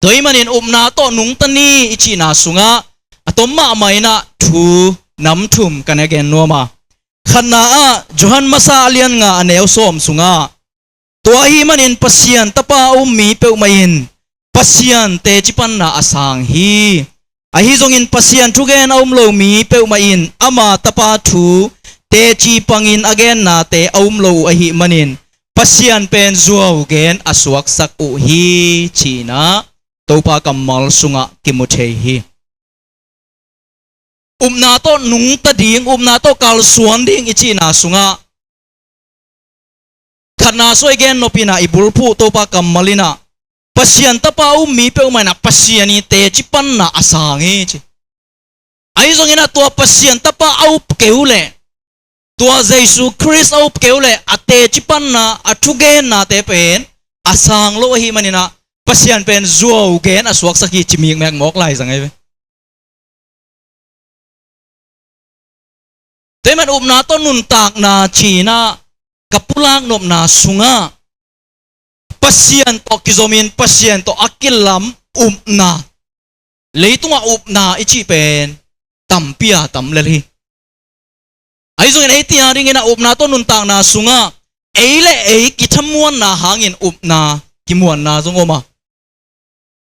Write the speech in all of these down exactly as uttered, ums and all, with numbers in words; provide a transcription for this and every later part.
Tua ahih manin upna tawh nungta ni i cihna sungah a tom mahmah in ah thu nam thum ka na gen nuam a. Khatna ah Johan masa a lian nga a neu sawm sungah, tua ahih manin Pasian Tapa a um mi peuhmah in Pasian teci panna a sang hi. Ahi zongin Pasian thugen a um lo mi peuhmah in ama Tapa thu teci pangin a gennate a um lo uh ahih manin Pasian pen zuau gen a suaksak uh hi, ci-in ah Topa kammal sungah kimu thei hi. Upna tawh nungta ding, upna tawh kalsuan ding i cihna sungah khatna sung i gen nop in ah i bulphuh Topa kammal in ah Pasian Tapa a um mi peuhmah in ah Pasian i teci panna a sang hi, ci. Ahi zongin ah tua Pasian Tapa a up kei uh leh, tua Jesu Khrist a up kei uh leh a teci panna, a thugennate pen a sang lo ahih manin ah Pasian pen zuau gen a suaksak hi, ci mikmek mawk lai zang ahi ve. Tua ahih man upna tawh nuntakna ci-in ah ka pulak nopna sungah Pasian tawh kizomin Pasian tawh a kilam upna, leitungah upna i cih pen tampi a tam lel hi. Ahi zongin eite a dingin ah upna tawh nuntakna sungah ei le ei kithamuanna hangin upna kimuanna zong om a.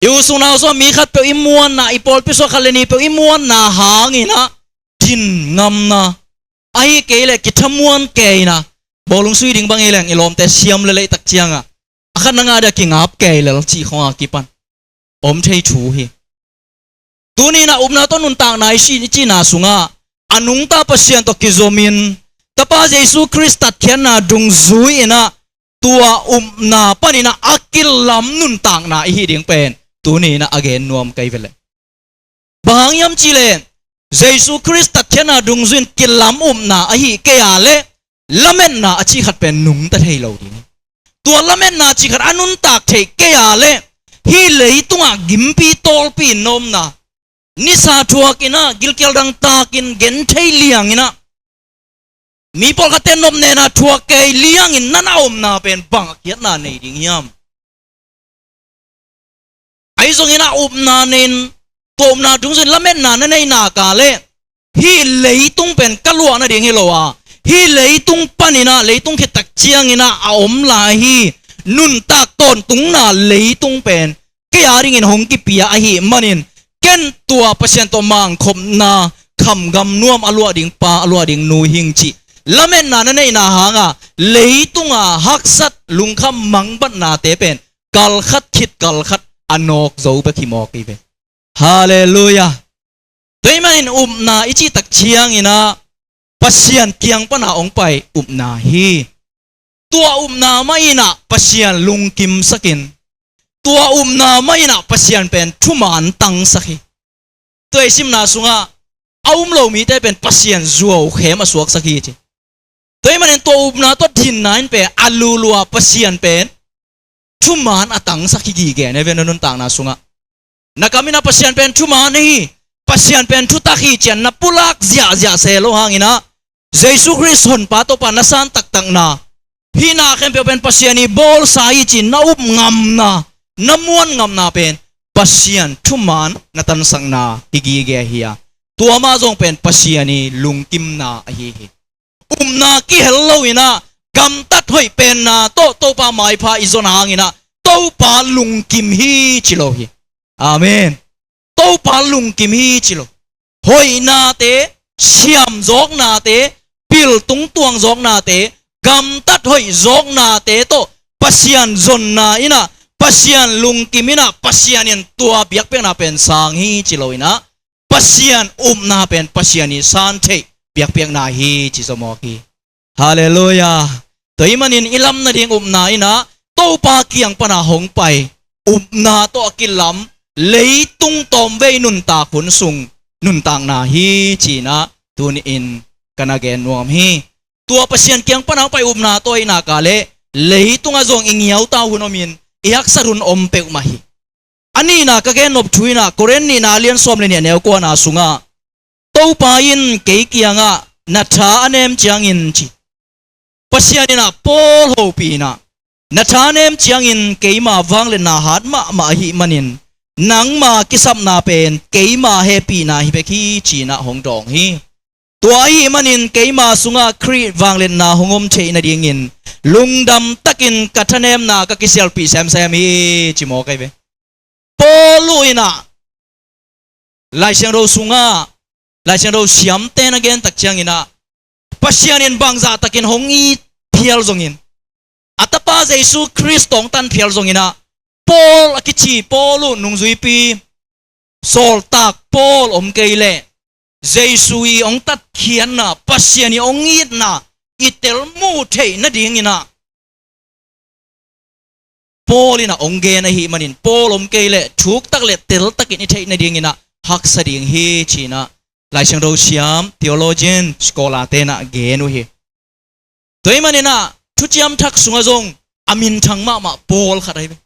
I u sung nau sung mi khatpeuh i muanna, i pawlpi sung khat le nipeuh i muanna hangin ah din ngamna, ahih kei leh kithamuan kei in ah, bawlung sui ding bang hi leng i lawmte siam lel leh tak ciangah a khat na ngah dia kingap kei lel cih khawng a kipan om thei thu hi. Tuni in ah upna tawh nuntakna i cih, i cihna sungah a nungta Pasian tawh kizomin Tapa Jesu Khrist tatkhiatna dungzui in ah tua upna panin ah a kilam nuntakna i hih ding pen tuni in ah a gen nuam ka hi ve leh. Bang hang hiam cih leh Jesu Khrist tatkhiatna dungzui in kilam upna ahih kei a leh lametna a cih khat pen nungta thei lo ding hi. Tua lametna cih khat a nungta thei kei a leh hih leitungah gimpi tawlpi in na omna, nisa thuak in ah, gilkial dang tak in, genthei liang in ah, mi pawlkhatte nopnena thuak kei liangin na na omna pen bang a khiatna nei ding hiam? Ahi zongin ah upna nei in, tua upna dungzui in lametna na neih nak leh hih leitung pen ka luah nading hi lo a, hih leitung panin ah, leitung khit tak ciangin ah a om lai hi. Nuntak tawntungna leitung pen kei a dingin hong kipia ahih manin ken tua Pasian tawh mangkhopna khamgam nuam a luah ding pa, a luah ding nu hing cih lametna na neihna hangah leitunga haksat, lungkham, mangbatnate pen kalkhat khit kalkhat a nawk zo bek hi mawk hi ve. Halleluiah. Tua ahih manin upna i cih tak ciangin ah Pasian kiang pana hong pai upna hi. Tua upna mah in ah Pasian lungkimsak in, tua upna mah in ah Pasian pen thuman tangsak hi. Tua i simna sungah a um lo mite pen Pasian zuau khem a suaksak hi, ci. Tua ahih manin tua upna tawh dinna in pen a lulua Pasian pen thuman a tangsak hi gige, na vei, na nuntakna sungah. Na kam in ah Pasian pen thuman hi, Pasian pen thutak hi ci-a na pulak ziahziah se lo hangin ah Jesu Khrist Honpa Topa na san taktakna, hihna khempeuh pen Pasian i bawlsa hi ci-in na up ngamna, na muan ngamna pen Pasian thuman na tansakna hi gige hi a, tua mah zong pen Pasian i lungkimna ahi hi. Upna kihel lo in ah gamtat hoih penna tawh Topa maipha i zon hangin ah Topa lungkim hi ci lo hi. Amen. Topa lungkim hi ci lo. Hoihnate, siamzawknate, piltung tuangzawknate, gamtat hoih zawknate tawh Pasian zonna in ah, Pasian lungkim in ah, Pasian in tua biakpiakna pen sang hi ci lo in ah, Pasian upna pen Pasian i san theih biakpiakna hi ci zaw mawk hi. Halleluiah. Tua ahih manin i lam nading upna in ah Topa kiang pana hong pai upna tawh a kilam leitung tawmvei nuntak hun sung nuntakna hi ci-in ah tuni-in ka na gen nuam hi. Tua Pasian kiang pana hong pai upna tawh ahih nak leh leitungah zong i ngiautau hun omin i haksat hun om peuhmah hi. A nihna ka gen nop thu in ah Korin nihna a lian sawm le nih a neu kuana sungah Topa in kei kiangah na tha a nem ciangin ci, Pasian in ah Paul hopih in ah na tha a nem ciangin keima vangliatna hat mahmah ahih manin nangma kisapna pen keima hehpihna hi bek hi, ci-in ah hong dawng hi. Tua ahih manin keima sungah Khrih vangliatna hong om theih nadingin lungdam takin ka thanemna ka kisialpih semsem hi, ci mawk ahi ve. Paul in ah Lai Siangtho sungah, Lai Siangtho siamte'n a gen tak ciangin ah, Pasian in bangzah takin hong it phial zongin, a tapa Jesu Khrist tawh hong tan phial zongin ah, Paul a kici Paul uh nungzuipi, sawltak Paul om kei leh, Jesu i hong tatkhiatna, Pasian i hong itna i tel muh theih nadingin ah, Paul in ah hong gen ahih manin, Paul om kei leh thuktak le teltakin i theih nadingin ah haksa ding hi, ci-in ah Lai Siangtho siam, theologian, scholar-te'n ah gen uh hi. Tua ahih manin ah Thuciam Thak sungah zong a minthang mahmah Paul khat ahi ve.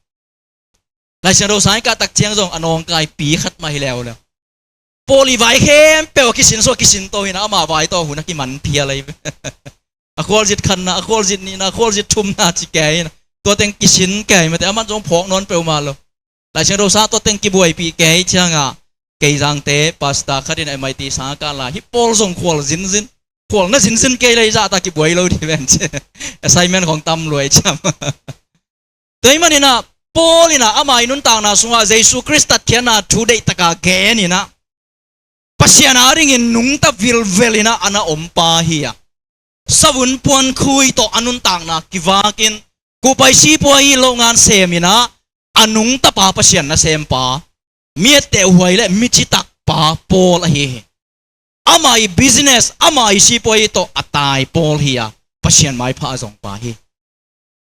Lai Siangtho sang i kah tak ciang zong a nawngkaipi khat mah hi leuleu. Paul i vai khempeuh a kisin sua kisin to hi-in ah, ama vai tawh hun a kiman phial ahi ve. A khualzin khatna, a khualzin nihna, a khualzin thumna ci kei in ah, tua teng kisin kei mate, aman zong phawk nawn peuhmah lo. Lai Siangtho sang tua teng kibuaipih kei ciangah, kei zangte pastor khat in M I T sang a kah lai, hih Paul zong khual zinzin, khual na zinzin kei leh zahtak kibuai lo ding ven ci. Assignment khong tam lua hi ciam. Tua ahih manin ah Paul in ah ama i nuntakna sungah Jesu Khrist tatkhiatna thu deihtakin gen in ah, Pasian adingin nungta vilvel in ah a na om pa hi a, savun puankhui tawh a nuntakna kivakin, kuhpai sipuai i loh ngan sem in ah, a nungta pa, Pasian nasem pa, mi etteh huai le mi citak pa Paul ahi hi. Ama i business, ama i sipuai tawh a tai Paul hi a, Pasian maipha a zong pa hi.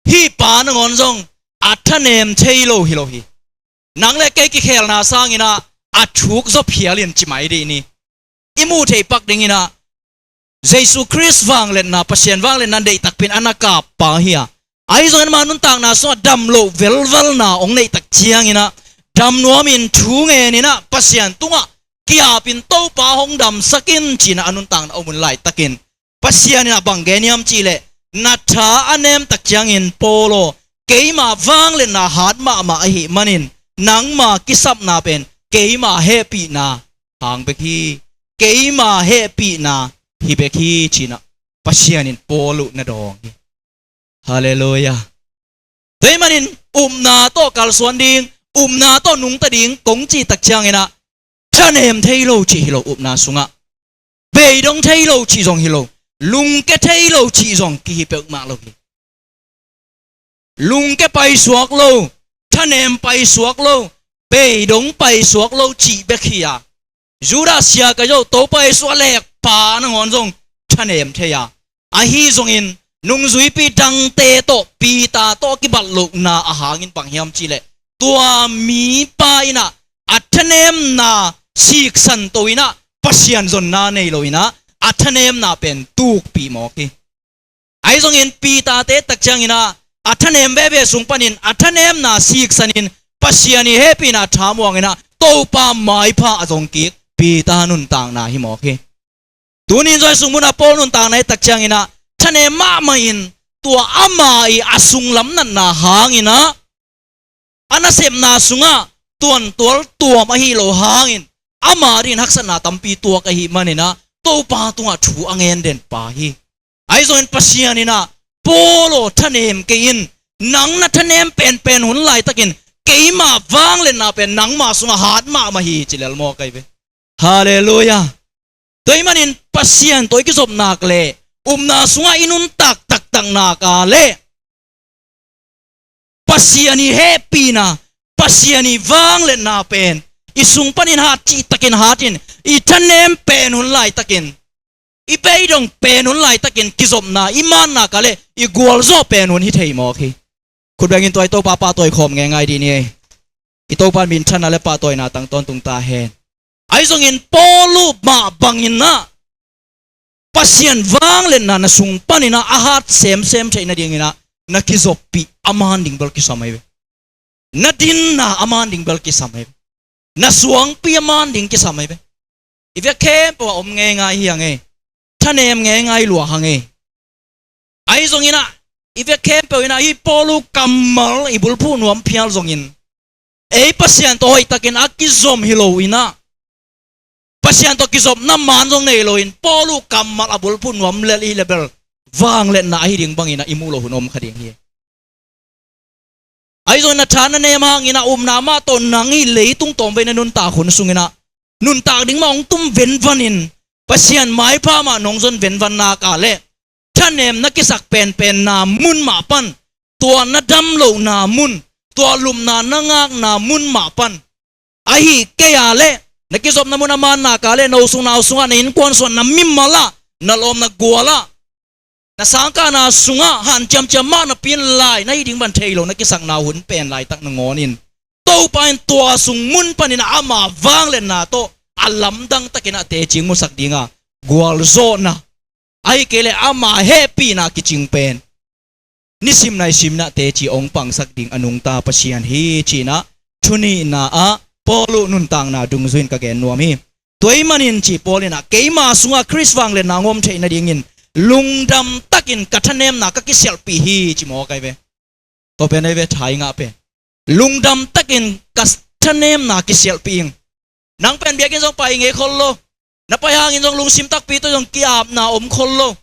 Hih pa nangawn zong a thanem thei lo hi lo hi. Nang le kei kikhelna sangin ah a thuk zaw phial in ci mai dih ni. I muh theih pak dingin ah Jesu Khrist vangliatna, Pasian vangliatna deihtakpi in a na kap pa hi a, ahi zongin ama nuntakna sungah dam loh velvalna hong neih tak ciangin ah, dam nuamin thu ngenin ah Pasian tungah ki-apin, Topa hong damsak in, ci-in ah a nuntakna om hun laitakin, Pasian in ah bang gen hiam cih leh, na tha a nem tak ciangin, Paul aw, keima vangliatna hat mahmah ahih manin nangma kisapna pen keima hehpihna hang bek hi, keima hehpihna hi bek hi, ci-in ah Pasian in Paul uh na dawng hi. Halleluiah. Tua ahih manin upna tawh kalsuan ding, upna tawh nungta ding kong cih tak ciangin ah, thanem thei lo cih hi lo upna sungah. Beidong thei lo cih zong hi lo, lungke thei lo cih zong kihi peuhmah lo hi. Lungke paisuak lo, thanem paisuak lo, beidong paisuak lo cih bek hi a, Judas sia ka zo, Topa Jesu a lek pa nangawn zong thanem thei a, ahi zongin nungzuipi dangte tawh, Peter tawh a kibat lohna a hangin bang hiam cih leh, tua mipa in ah a thanemna siksan to in ah, Pasian zonna nei lo in ah, a thanemna pen tukpih mawk hi. Ahi zongin Peter-te tak ciangin ah, a thanem veve sung panin a thanemna siksanin, Pasian i hehpihna thamuangin ah, Topa maipha a zong kik Peter nuntakna hi mawk hi. Tuni-in zong sung munah Paul nuntakna i tak ciangin ah, thanem mahmah in, tua ama i a sunglam natna hangin ah, a nasepna sungah tuantual tuam ahi lo hangin, ama dingin haksatna tampi tuak ahih manin ah, Topa tungah thu a ngen den pa hi. Ahi zongin Pasian in ah, Paul aw, thanem kei in, nang na thanem penpen hun laitakin, keima vangliatna pen nangma sungah hat mahmah hi, ci lel mawk ahi ve. Halleluiah. Tua ahih manin Pasian tawh i kizop nak leh, upna sungah i nuntak taktak nak leh, Pasian i hehpihna, Pasian i vangliatna pen i sung panin hat, cihtakin hatin, i thanem pen hun laitakin, i beidong pen hun laitakin kizopna i man nak leh i gualzawh pen hun hi thei mawk hi. Khut bengin tua i Topa pahtawi khawm ngeingai dih ni ei. I Topa minthanna le pahtawina tang tawntung ta hen. Ahi zongin Paul uh mah bangin ah, Pasian vangliatna na sung panin ah a hat semsem theih nadingin ah, na kizoppih a man ding bel kisam ahi ve. Na dinna a man ding bel kisam ahi ve. Na suangpi a man ding kisam ahi ve. I vek khempeuh ah om ngeingai hi hang ei. Thanem ngeingai lua hang ei. Ahi zongin ah, i vek khempeuh in ah, hih Paul uh kammal i bulphuh nuam phial zongin, Ei Pasian tawh hoihtakin a kizom hi lo in ah, Pasian tawh kizopna maan zong nei lo in, Paul uh kammal a bulphuh nuam lel i hi leh bel, vangliatna ahi ding bangin ah i muh loh hun om kha ding hi. Ahi zongin a tha na nem hangin ah upna mah tawh nang i leitung tawmvei na nuntak hun sungin ah nuntak ding mah hong tum venvan in, Pasian maipha mah nong zon venvan nak leh, thanem na kisak penpenna mun mah pan, tua na dam lohna mun, tua lupna na ngakna mun mah pan, ahi kei a leh na kizopna mun a maan nak leh, no sung nau sungah, na innkuan sungah, na mimal ah, na lawm na gual ah, na sangkahna sungah hanciamciam mah napi in lai na hi ding bang thei lo na kisakna hun pen laitak nangawn in, Topa in tua sung mun panin ah ama vangliatna tawh a lamdang takin ah teci musak ding a, gualzawhna, ahi kei leh ama hehpihna kicing pen nisim naisim in ah teci hong pangsak ding a nungta Pasian hi ci-in ah, thu nihna ah Paul uh nuntakna dungzui in ka gen nuam hi. Tua ahih manin ci Paul in ah, keima sungah Khrist vangliatna hong om theih nadingin lungdam takin ka thanemna ka kisialhpih hi ci mawk ahi ve. Tua pen ahi ve tha i ngah pen. Lungdam takin ka thanemna kisialhpih ing. Nang pen biakinn zong pai ngei khol lo. Na pai hangin zong lungsim takpi tawh zong ki-apna om khol lo.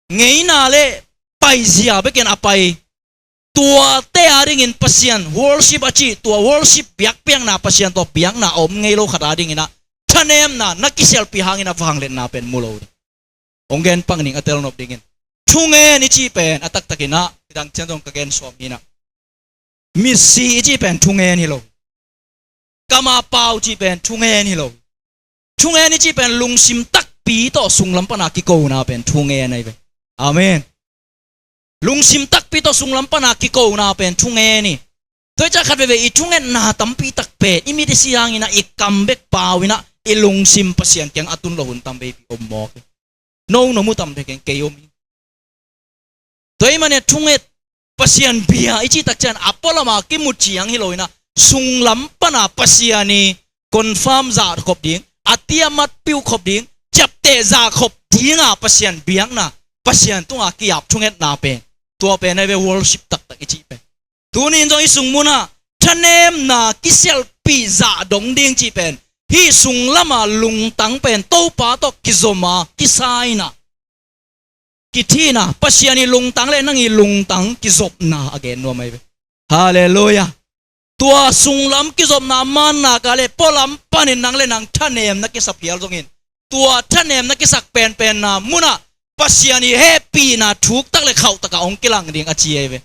Ngeina leh paizia bekin a pai, tuate a dingin Pasian worship a cih, tua worship biakpiakna, Pasian tawh biakna a om ngei lo khat a dingin ah thanemna na kisialhpih hangin a vangliatna pen mu lo ding. Hong gen pak ning a telnop dingin. Thungen i cih pen a taktakin ah, nidang ciang zong ka gen sawm hi in ah, mitsi i cih pen thungen hi lo. Kama pau cih pen thungen hi lo. Thungen i cih pen lungsim takpi tawh sunglam pana kikona pen thungen ahi ve. Amen. Lungsim takpi tawh sunglam pana kikona pen thungen hi. Tua hi ciang khat veivei i thungetna tampi tak pen i mit i si hangin ah, i kam bek pau in ah, i lungsim Pasian kiang a tun loh hun tam veipi om mawk hi. No na mu tam bek in kei om hi. Tua ahih manin thunget, Pasian bia i cih tak ciang a pualam a kimu ciang hi lo in ah, sunglam pana Pasian i confirm zahkhop ding, a tiamat piukhop ding, ciapteh zahkhop ding a Pasian biakna, Pasian tunga ki-ap thungetna pen, tua pen ahi ve worship taktak i cih pen. Tuni in zong i sung munah thanemna kisialhpih zah dong ding cih pen, hih sunglam a lungtang pen Topa tawh kizom a, kisa in ah, kithina, Pasian i lungtang leh nang i lungtang kizopna a gen nuam ahi ve. Halleluiah. Tua sunglam kizopna maan nak leh pualam panin nang leh nang thanemna kisa phial zongin, tua thanemna kisak penpenna munah Pasian i hehpihna thuktak leh khauhtak a hong kilang ding a ci ahi ve.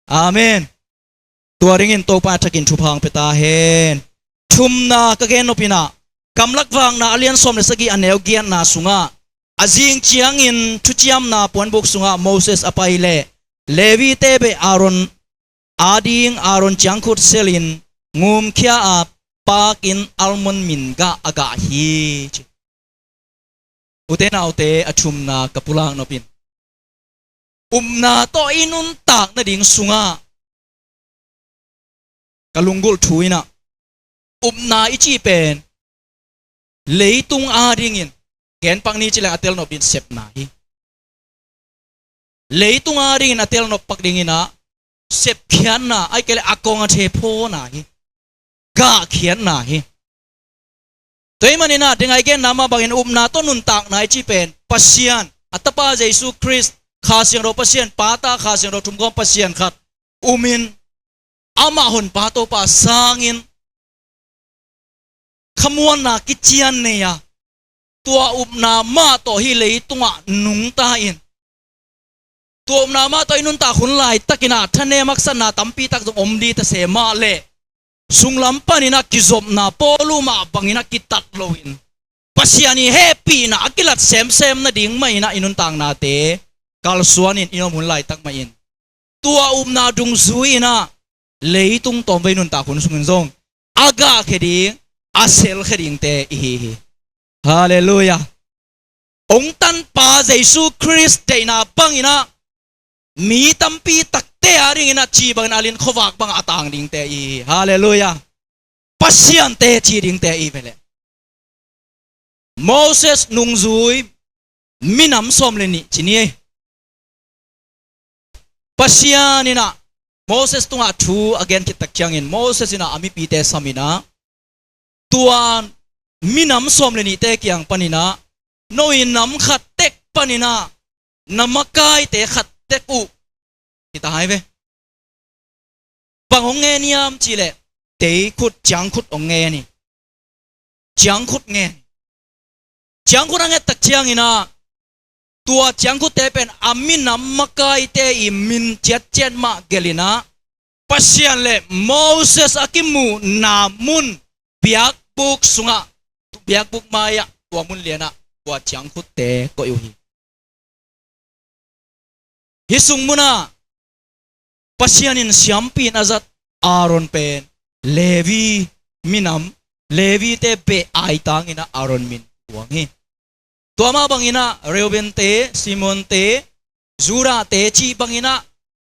Amen. Tua dingin Topa thakin thupha hong pia ta hen. Thumna ka gen nop in ah, Kamlak Vakna a lian sawm leh sagih a neu giatna sungah, a zing ciangin Thuciamna puanbuk sungah Moses a pai leh, Levi-te beh Aaron a ding, Aaron ciangkhut selin ngumkhia a, pakin almond min gah a gah hi ci. Ute naute, a thumna ka pulak nop in, upna tawh i nuntak nading sungah ka lunggulh thu in ah, upna i cih pen leitung a dingin, gen pak ni ci leng a tel nop in sepna hi. Leitung a dingin a tel nop pak dingin ah, sepkhiatna, ahih kei leh a kong a the phawna hi. Gahkhiatna hi. Tua ahih manin ah, ding a i genna mah bangin upna tawh nuntakna i cih pen, Pasian, a Tapa Jesu Khrist, Kha Siangtho Pasian, Pa, Ta, Kha Siangtho thum gawm Pasian khat umin, amah Honpa Topa sangin khamuanna kician nei a, tua upna mah tawh hih leitungah nungta in, tua upna mah tawh i nuntak hun laitakin ah, thanem haksatna tampi tak zong om ding ta se mah leh, sunglam panin ah kizopna, Paul uh mah bangin ah kitat loin, Pasian i hehpihna a kilat semsem nading mah in ah i nuntaknate kalsuanin i om hun laitak mah in, tua upna dungzui in ah leitung tawmvei nuntak hun sungin zong a gahkhia ding, a selkhia dingte i hi hi. Halleluiah. Hong tanpa Jesu Khrist deihna bangin ah mi tampi takte a dingin ah ci bangin a lin khuavak bangah a tang dingte i hi hi. Halleluiah. Pasian teci dingte i hi ve leh. Moses nungzui minam sawm leh nih ci ni ei. Pasian in ah Moses tungah thu a gen khit tak ciangin Moses in ah a mipite sam in ah, tua minam sawm le nihte kiang panin ah, no in nam khat tek panin ah na makaite khat tek uh, hi ta hai ve. Bang hong ngen hiam cih leh, teikhut, ciangkhut hong ngen hi. Ciangkhut ngen hi. Ciangkhut a nget tak ciangin ah, tua ciangkhutte pen a minam makaite i min ciatciat mah gelh in ah, Pasian le Moses a kimuhna mun biakbuk sungah, biakbuk mai-ah, tua mun lianah tua ciangkhutte koih uh hi. Hih sung munah Pasian in siampi in a zat Aaron pen Levi minam, Levite beh aitang in ah Aaron min tuang hi. Tua mah bangin ah Reuben-te, Simeon-te, Judah-te cih bangin ah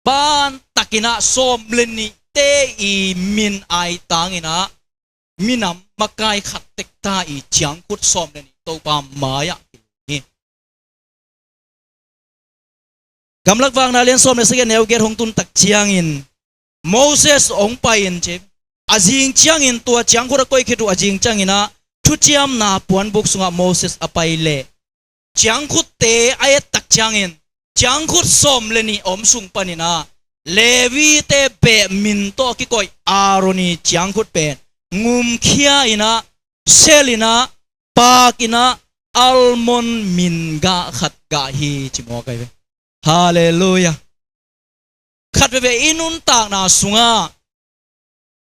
bantakin ah sawm le nihte i min aitang in ah minam makai khat tek ta i ciangkhut sawm le nih Topa mai-ah hi. Gamlak Vakna lian sawm le sagih, neu giat hong tun tak ciangin Moses hong pai in ci. A zing ciangin, tua ciangkhut a koih khit uh a zing ciangin ah, thuciamna puanbuk sungah Moses a pai leh, ciangkhutte a et tak ciangin, ciangkhut sawm le nih a om sung panin ah Levite beh min tawh a kikoih Aaron i ciangkhut pen ngumkhia in ah, sel in ah, pak in ah, almond min gah khat gah hi, ci mawk ahi ve. Halleluiah. Khat veve i nuntakna sungah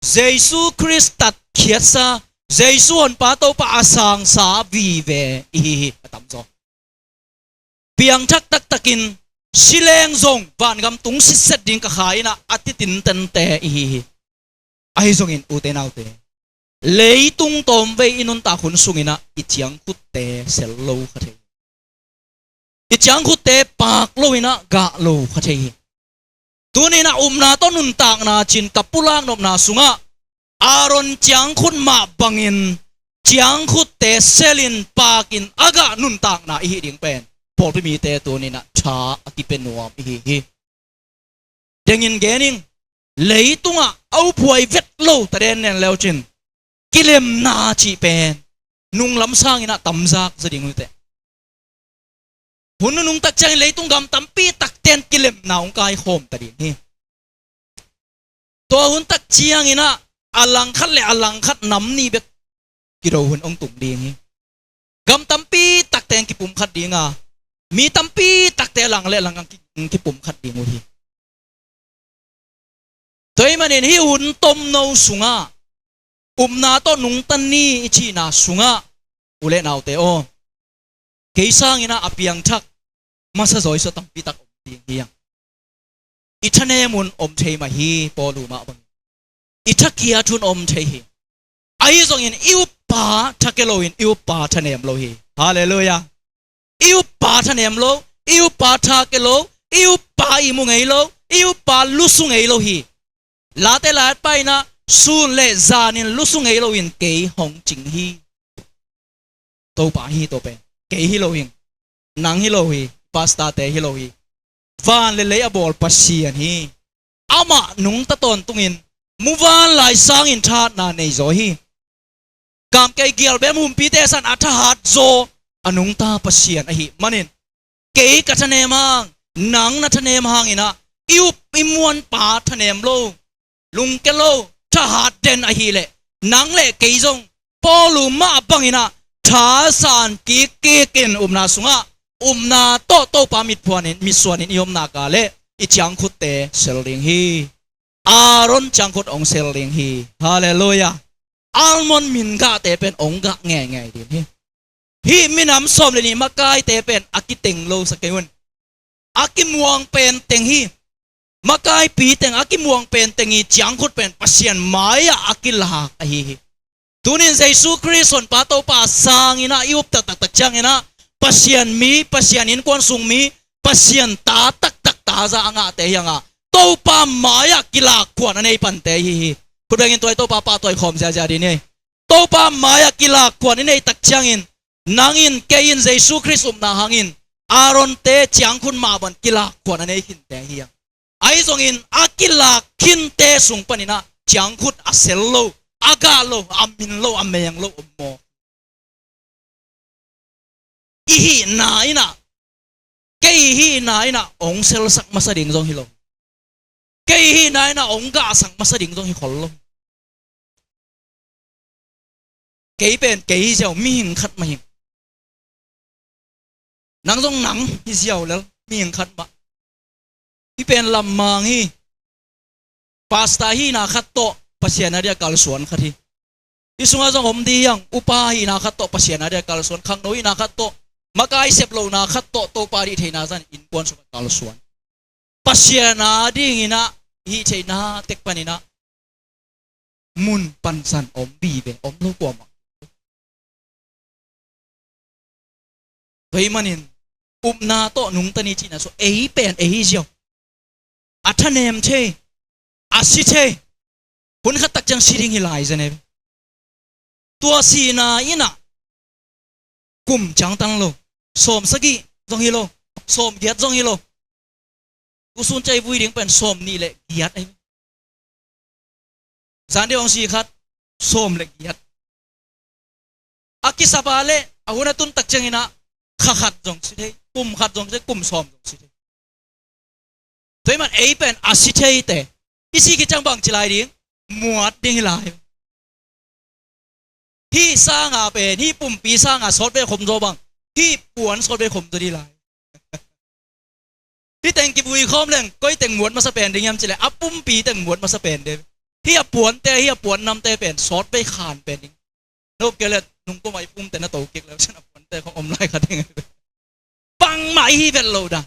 Jesu Khrist tatkhiatsa, Jesu honpa Topa a sangsa vive i hi hi, a tamzaw. Piangthak taktakin, si leng zong vangam tung sitset ding ka Kha in ah, a ti tintente i hi hi. Ahi zongin ute naute, leitung tawmvei i nuntak hun sungin ah i ciangkhutte sel lo kha thei hi. I ciangkhutte pak lo in ah gah lo kha thei hi. Tuni in ah upna tawh nuntakna ci-in ka pulak nopna sungah Aaron ciangkhut mah bangin ciangkhutte selin pakin a gah nuntakna i hih ding pen pawlpi mite tuni in ah tha a kipia nuam i hi hi. Dengin gen ing, leitungah a uphuai vet lo ta den nen leu cin, kilemna cih pen nunglam sangin ah tamzak zaw ding uh teh. Hun nunung tak ciangin leitung gam tampi takten kilemna hong kaikhawm ta ding hi. Tua hun tak ciangin ah a langkhat le a langkhat nam nih bek kido hun hong tung ding hi. Gam tampi takte hong kipumkhat ding a, mi tampi takte a lang le a lang hong ki-, hong kipumkhat ding uh hi. Tua ahih manin hih hun tomno sungah upna tawh nungta ni i cihna sungah, u le naute aw, kei sangin ah a piangthak masa zaw i sua tampi tak om ding hi hang. I thanem hun om thei mah hi, Paul' mah bangin. I thakiat hun om thei hi. Ahi zongin i uppa tha kia loin i uppa thanem lo hi. Halleluiah. I uppa thanem lo, i uppa tha kia lo, i uppa ihmu ngei lo, i uppa lusu ngei lo hi. Late laiat paina sun le zanin lusu ngei loin kei hong cing hi. Topa hi, tua pen kei hi lo hi. Nang hi lo hi. Pastorte hi lo hi. Van le lei a bawl Pasian hi. Amah nungta tawntungin muvanlai sangin thahatna nei zaw hi. Kamkei gialbem humpite san a thahat zaw a nungta Pasian ahih manin, kei ka thanem hang, nang na thanem hangin ah, i up i muanpa thanem lo, lungke lo, thahat den ahih leh, nang le kei zong Paul' mah bangin ah thasan kikkikin upna sungah, upna tawh Topa mitphuanin, mitsuanin i om nak leh i ciangkhutte sel ding hi. Aaron ciangkhut hong sel ding hi. Halleluiah. Almond min gahte pen hong gah ngeingei ding hi. Hih minam sawm le nih makaite pen a kiteng lo sa kei un. A kimuang pen teng hi. Makaipi teng, a kimuang pen teng hi, ciangkhut pen Pasian mai-ah a kilak ahi hi. Tunin Jesu Khrist honpa Topa sangin ah i up taktak ciangin ah, Pasian mi, Pasian innkuan sung mi, Pasian ta taktak taza a ngahte hi hang a, Topa mai-ah kilak khuan a nei pante hi hi. Khut bengin tua i Topa pahtawi khawm ziazia ding hi. Topa mai-ah kilak khuan i neih tak ciangin, nang in kei in Jesu Khrist upna hangin Aaron-te ciangkhut mah bang kilak khuan a nei khinte hi hang. Ahi zongin a kilak khinte sung panin ah ciangkhut a sel lo, a gah lo, a min lo, a meng lo om maw? I hihna in ah, kei hihna in ah hong selsak masa ding zong hi lo. Kei hihna in ah hong gahsak masa ding zong hi khol lo. Kei pen kei hi ziau, mihing khat mah hi. Nang zong nang hi ziau lel, mihing khat mah. Hih pen lammang hi. Pastor hihna khat tawh Pasian a dia kalsuan khat hi. Hih sungah zong om ding hi hang, upa hihna khat tawh Pasian a dia kalsuan, khangno hihna khat tawh, makai sep lohna khat tawh Topa dih theihna zan innkuan sungah kalsuan. Pasian a dingin ah hih theihna tek panin ah mun pansan om vive, om lo kuamah. Tua ahih manin upna tawh nungta ni cihna sua, ei pen ei hi ziau. A thanem thei, a si thei. Hun khat tak ciang si ding hi lai zen e. Tua sihna in ah kum ciangtan lo, sawm sagih zong hi lo, sawm giat zong hi lo. Tusun ciang i vui ding pen sawm nih le giat ahi. Zan deuh hong si khat, sawm le giat. A kisap a leh a hun a tun tak ciangin ah kha khat zong si thei, kum khat zong si thei, kum sawm zong si thei. Tua ahih man ei pen a si theite, i si khit ciang bang ci lai ding, muat ding hi lai. Hih sanga pen, hih pumpi sanga sawtvei khom zaw bang, hih puan sawtvei khom zaw ding lai. Hih teng kivui khawm leng koi teng muat masa pen ding hiam cih leh a pumpi teng muat masa pen ding. Hih a puante, hih a puan namte pen sawtvei khan pen ding. Nop kei leh nungkum a i pumte na to kik leh cian a puante khong om lai kha ding. Bangmah i hi vet lo dan.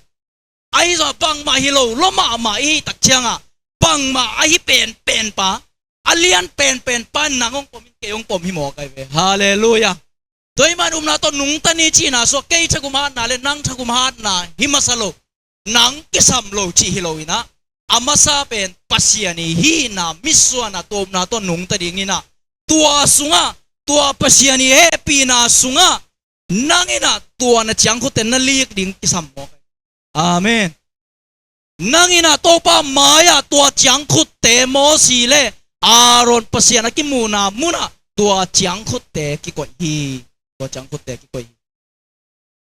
Ahi zong bangmah hi lo, lo mahmah i hi tak ciangah bangmah a hi penpen pa, a lian penpen pa nang hong pom in kei hong pom hi mawk ahi ve. Halleluiah. Tua ahih man upna tawh nungta ni cihna sua, kei thagum hatna le nang thagum hatna hi masa lo, nang kisam lo cih hi lo in ah, a masa pen Pasian i hihna mitsuanna, tua upna tawh nungta ding in ah, tua sungah, tua Pasian i hehpihna sungah nang in ah tua na ciangkhutte na lik ding kisam mawk. Amen. Nang in ah Topa mai-ah tua ciangkhutte, Mosi le Aaron Pasian a kimuhna munah tua ciangkhutte kikoih hi. Tua ciangkhutte kikoih hi.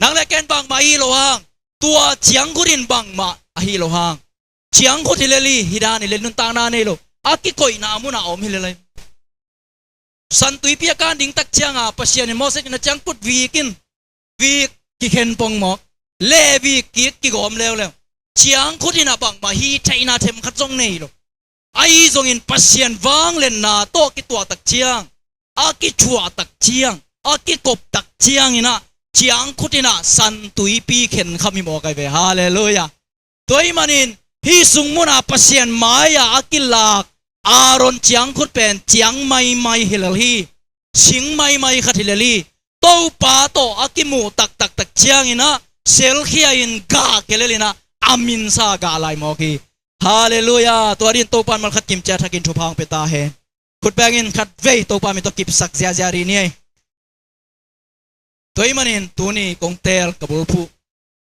Nang le ken bangmah ahi lo hang, tua ciangkhut in bangmah ahi lo hang, ciangkhut hi lel hi, hih dan hi lel, nuntakna nei lo, a kikoihna munah a om hi lel hi. San Tuipi a kan ding tak cianga Pasian in Moses in a ciangkhut vik in, vik kikhen pong mawk, le vik kik kigawm leuleu. Ciangkhut in ah bangmah hi theihna themkhat zong nei lo. Ahi zongin Pasian vangliatna tawh kituah tak ciang, a kithuah tak ciang, a kikop tak ciangin ah ciangkhut in ah San Tuipi khenkham hi mawk ahi ve. Halleluiah. Tua ahih manin hih sung munah Pasian mai-ah a kilak Aaron ciangkhut pen ciang maimai hi lel hi. Sing maimai khat hi lel hi. Topa tawh a kimuh taktak tak ciangin ah selkhia in gah khia lel in ah a minsa gah lai mawk hi. Halleluiah. Tua dingin Topa in mal khat kim ciat thakin thupha hong pia ta hen. Khut bengin khat vei Topa min tawh kipsak ziahziah rih ni ei. Tua ahih manin tuni kong teel ka bulphuh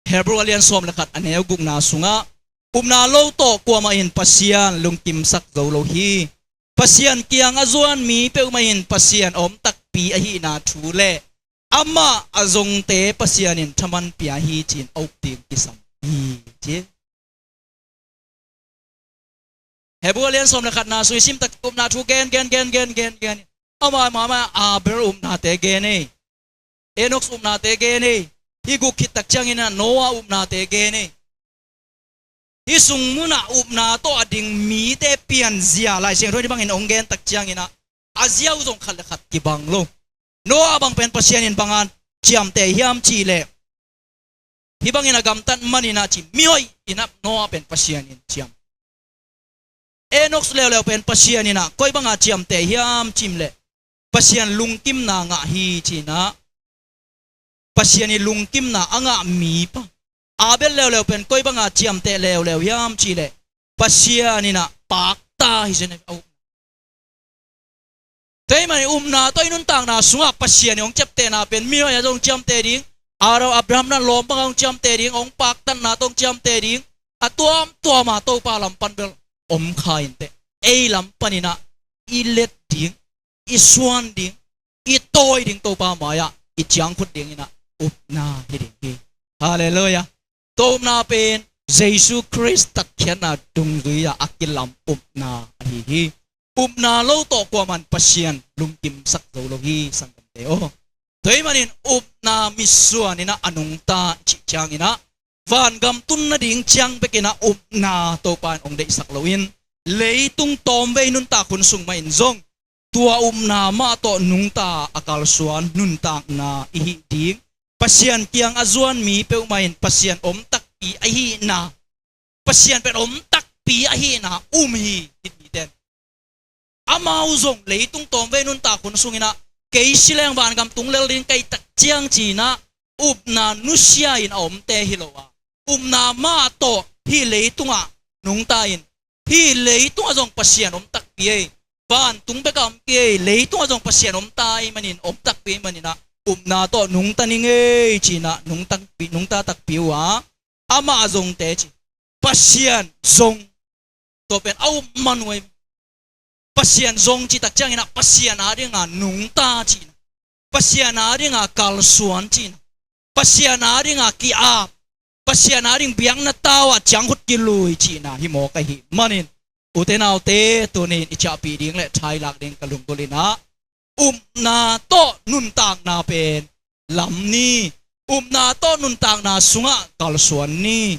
Hebrew a lian sawm le khat a neu gukna sungah, upna lo tawh kuamah in Pasian lungkimsak zo lo hi. Pasian kiang a zuan mi peuhmah in Pasian a om takpi ahihna thu le amah a zongte Pasian in thaman pia hi ci-in a up ding kisam hi ci. Hebrew a lian sawm le khatna sung i sim tak upna thu gen gen gen gen gen gen. Amah mahmah Abel upnate gen ei. Enoch upnate gen ei. Hih guk khit tak ciangin ah Noah upnate gen ei. Hih sung munah upna tawh a ding mite pianzia Lai Siangtho in hih bangin hong gen tak ciangin ah a ziau zong khat le khat kibang lo. Noah bang pen Pasian in bang a ciamteh hiam cih leh, hih bangin a gamtat manin ah ci, mihoih in ah Noah pen Pasian in ciam. Enoch leuleu pen Pasian in ah koi bang a ciamteh hiam cih leh Pasian lungkimna ngah hi ci-in ah, Pasian i lungkimna a ngah mipa. Abel leuleu pen koi bang a ciamteh leuleu hiam cih leh Pasian in ah pakta hi zen a. Tua ahih manin upna tawh i nuntakna sungah Pasian in hong ciaptehna pen mihoih a zong ciamteh ding, Abraham na lawm bang a hong ciamteh ding, hong paktatna tawh hong ciamteh ding, a tuamtuama Topa lam pan bel om kha inteh, ei lam paninah i let ding, i suan ding, i tawi ding Topa mai-ah i ciangkhut dinginah upna hi ding hi. Halleluiah. Tua upna pen Jesu Khrist tatkhiatna dungzui-ah a kilam upna ahi hi. Upna lo tawh kuaman Pasian lungkimsak zo lo hi, sanggamte aw. Tua ahih manin upna mitsuaninah a nungta i cih cianginah vangam tun nading ciang bekinah upna Topa in hong deihsak loin, leitung tawmvei nuntak hun sung mahin zong tua upna mah tawh nungta a kalsuan nuntakna i hih ding, Pasian kiang a zuan mi peuhmah in Pasian om takpi ahihna, Pasian pen om takpi ahihna um hi, hih miten. Amau zong leitung tawmvei nuntak hun sunginah kei si leng vangam tung lel ding ka hih tak ciang cinah upna nusia-in a omte hi lo a, upna mah tawh hih leitungah nungta-in, hih leitungah zong Pasian om takpi ei, vantung bekah om kei, leitungah zong Pasian om ta ahih manin, om takpi ahih maninah upna tawh nungta ning ei cinah nungta takpi, nungta takpi uh a, amah zongte ci. Pasian zong, tua pen a up man uh ei. Pasian zong cih tak cianginah Pasian adinga nungta cihna, Pasian adinga kalsuan cihna, Pasian adinga ki-ap, Pasian ading biakna tau-ah ciangkhut kilui cihna hi mawk ahih manin, ute naute, tuni-in i ciahpih ding le thailak ding ka lunggulh inah upna tawh nuntakna pen lam ni, upna tawh nuntakna sungah kalsuan ni.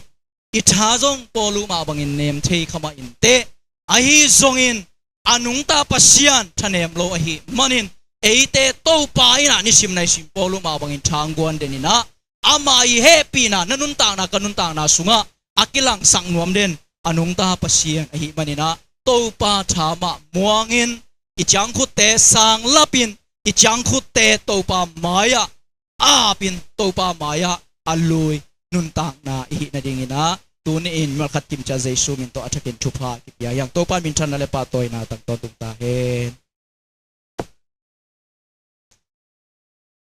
I tha zong Paul uh mah bangin nem thei kha mah inteh, ahi zongin a nungta Pasian thanem lo ahih manin, eite Topa innah nisim naisim Paul uh mah bangin thangguan den inah, amah i hehpihna na nuntakna ka nuntakna sungah a kilangsak nuam den a nungta Pasian ahih maninah, Topa tha mah muangin, i ciangkhutte sanglapin, i ciangkhutte Topa mai-ah apin, Topa mai-ah a lui nuntakna i hih nadinginah tuni-in mimal khat kimciat Jesu min tawh a thakin thupha kipia hi hang. Topa minthanna le pahtawina tang tawntung ta.